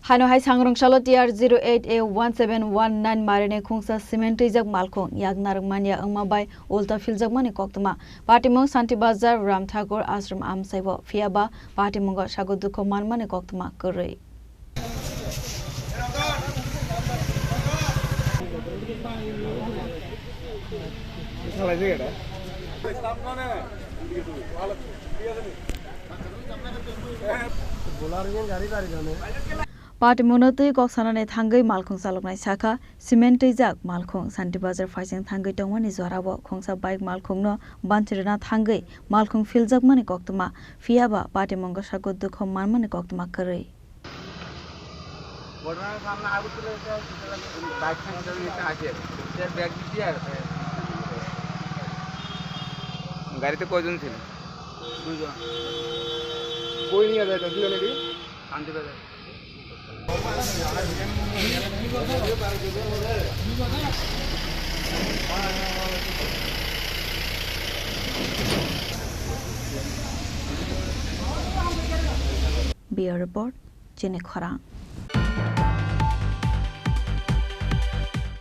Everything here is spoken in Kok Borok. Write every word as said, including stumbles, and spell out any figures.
Hano hai sangrong salo T R zero eight A one seven one nine marini khungsa cement twijak malkhung yak narwkmanya wngma bai ulta philjakmani koktwma. Patimung Santi Bazar, Ram Thakur Ashram amsaibo, phiyaba patimungo sago dukho manmani koktwma kwrwi. Patimungno twi kok sanani thangwi malkhung chaloknai sakha, cement twijak malkhung Santi Bazar phaising thangwi tongmani jorao khungsa bike malkhungno banchirina thangwi malkhung philjakmani koktwma, phiyaba patimungo sago dukho manmani koktwma kwrwi. ঘটনার সামনে আগুন তুলে এটা bike cycle নিয়ে একটা আছে, সে ব্যাগ দিতে আর গাড়িতে কয়জন ছিল? দুজন। কই নিয়ে যায় দুজন এটি? Shantibazar. Bureau Report, Chini Khorang.